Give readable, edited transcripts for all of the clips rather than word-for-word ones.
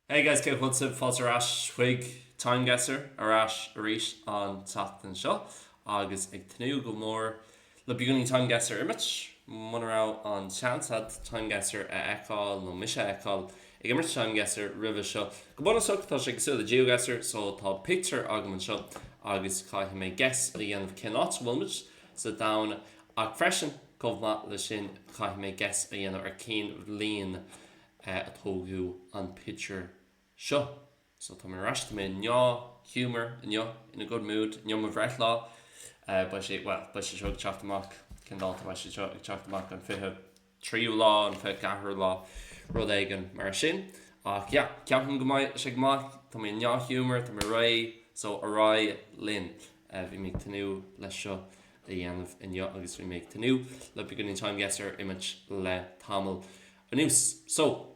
Hey guys, cén chaoi a bhfuil sibh? Fáilte ar ais chuig Timeguesser ar ais arís an tseachtain seo agus ag tnúth go mór le beagáinín Timeguesser a imirt. Muna raibh an seans agat Timeguesser a fheiceáil nó mise a fheiceáil ag imirt Timeguesser roimhe seo, go bunúsach tá sé cosúil le GeoGuessr so tá pictiúr agam anseo agus caithfidh mé guess a dhéanamh cén áit a bhfuil muid sa domhan ach freisin chomh maith le sin caithfidh mé guess a dhéanamh ar cén bhliain a tógadh an pictiúr seo. So tá mé ar ais, tá mé i ndea-ghiúmar inniu, in a good mood, inniu mo bhreithlá. Beidh sé, bhuel, beidh sé seo ag teacht amach, cén dáta a bheidh sé seo ag teacht amach, an 23ú lá, an 24ú lá, rud éigin mar sin. Ach yeah, ceapaim go mbeidh sé go maith, tá mé i ndea-ghiúmar, tá mé réidh, so ar aghaidh linn. Bhí mé ag tnúth leis seo a dhéanamh inniu agus bhí mé ag tnúth le beagáinín Timeguesser a imirt le tamall. anuas. So,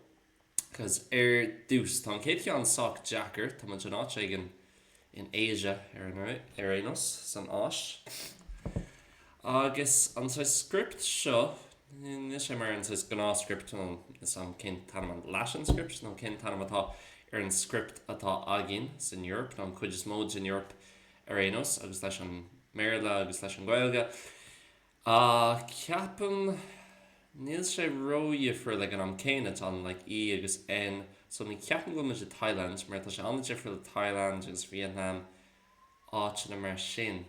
cause ar dtús, tá an chéad cheann sách deacair, tá muid in áit éigin in Asia ar ar aon nós, san Áis. Agus an saghas script seo, níl sé mar an saghas gnáthscript, nó níl 's a'm cén t-ainm an Latin script nó cén t-ainm atá ar an script atá againn san Eoraip, nó an cuid is mó den Eoraip ar aon nós, agus leis an mBéarla agus leis an Ghaeilge. Ach ceapaim, níl sé ródhifriúil ag an am céanna, tá an like E agus N, so ní cheapaim go bhfuil muid i Thailand, mar tá sé an-difriúil le Thailand agus Vietnam, áiteanna mar sin.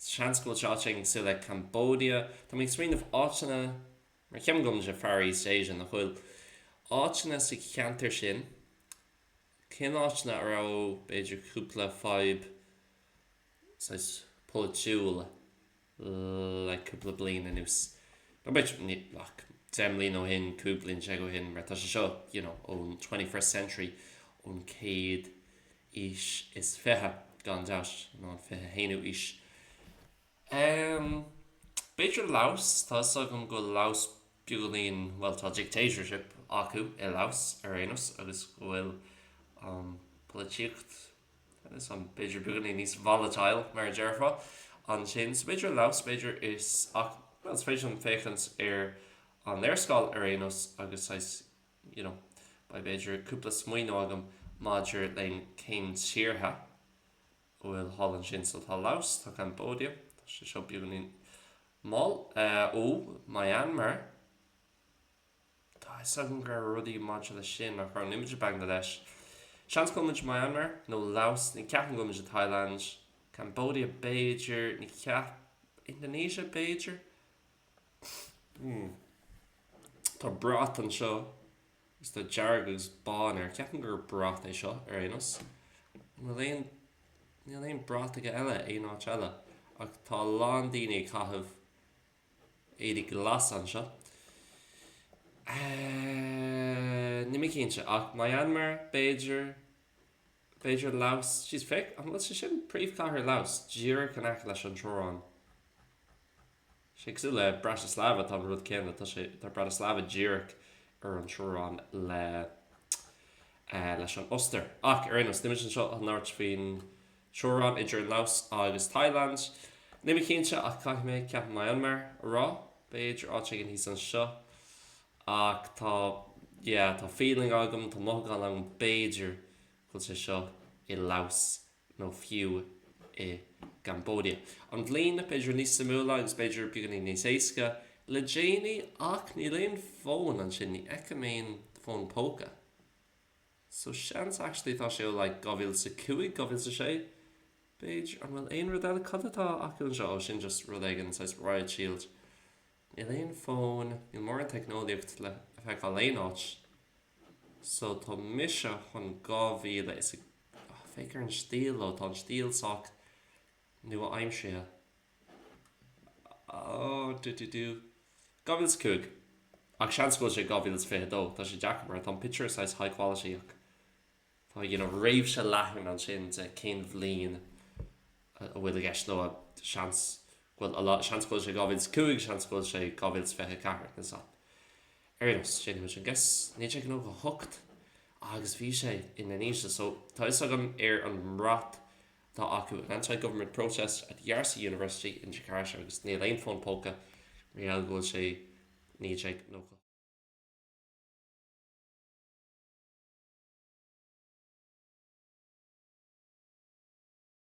Seans go bhfuil sé áit éigin cosúil le Cambodia, tá mé ag smaoineamh áiteanna, mar ceapaim go bhfuil muid i Far East Asia, nach bhfuil? Áiteanna sa cheantar sin, cén áiteanna a raibh b'fhéidir cúpla fadhb saghas polaitiúil le cúpla bliain anuas. Nó b'fhéidir, ní, like, 10 mbliana ó shin, 15 bliain ó shin, mar tá sé seo, you know, ón 21st century, ón chéad aois is 20, gan dabht, nó an 21ú aois. Em, b'fhéidir Laos, tá 'fhios agam go bhfuil Laos beagáinín, bhuel, tá dictatorship acu i Laos ar aon nós agus go bhfuil an polaitíocht, Agus an b'fhéidir beagáinín níos volatile mar a déarfá ansin. So b'fhéidir Laos, b'fhéidir is ach well is féidir liom féachaint ar an léarscáil ar aon nós agus saghas you know beidh b'fhéidir cúpla smaoineamh agam maidir le cén tíortha a bhfuil thall ansin. So tá Laos, tá Cambodia, tá sé seo beagáinín mall, ó Myanmar. Tá a fhios agam go raibh rudaí maidir leis sin, nach raibh? Níl muid i Bangladesh. Seans go bhfuil muid i Myanmar nó Laos, ní ceapaim go bhfuil muid i Thailand. Cambodia b'fhéidir, ní cheap, Indonesia b'fhéidir? Hmm. Tá brat anseo agus tá dearg agus bán air. Ceapaim gur brat é seo ar aon nós. An bhfuil aon, níl aon bratacha eile aon áit eile ach tá a lán daoine ag caitheamh éadaí glasa anseo. Níl mé cinnte, ach Myanmar, b'fhéidir, b'fhéidir Laos, jeez, féach, an bhfuil sé sin príomhchathair Laos, díreach in aice leis an teorainn. Sé cosúil le Bratislava, tá an rud céanna, tá sé, tá Bratislava díreach ar an teorainn le, leis an Ostair. Ach ar aon nós, níl muid anseo chun labhairt faoin teorainn idir an Laos agus Thailand. Níl mé cinnte ach caithfidh mé, ceapaim Myanmar a rá. B'fhéidir áit éigin thíos anseo. Ach tá, yeah, tá feeling agam, tá mothúchán agam b'fhéidir go bhfuil sé seo i Laos nó fiú i gCambodia. An bhliain, b'fhéidir níos suimiúla agus b'fhéidir beagáinín níos éasca le déanaí ach níl aon fón ansin, ní fheicim aon fón póca. So seans actually tá sé ó like 2005, 2006 b'fhéidir, an bhfuil aon rud eile, cad atá acu anseo, oh sin just rud éigin saghas riot shield. Níl aon fón, níl mórán teicneolaíocht le feiceáil aon áit. So tá mise chun 2000 is a, oh, féach ar an stíl though, tá an stíl sách nua-aimseartha. Oh, do do do. 2005. Ach seans go bhfuil sé 2022. Tá sé deacair mar tá an pictiúr saghas high quality ach tá you know réimse leathan ansin de cén bhliain a bhfuil i gceist leo. Seans go bhfuil a lá, seans go bhfuil sé 2005, seans go bhfuil sé 2024, níl 's a'm. Ar aon nós, déanfaidh muid an guess. 1998 agus bhí sé in Indonesia so tá fhios agam ar an mbrat atá acu, an anti-government protest at Yarsi University in Jakarta agus níl aon fón póca mar gheall go bhfuil sé 1998.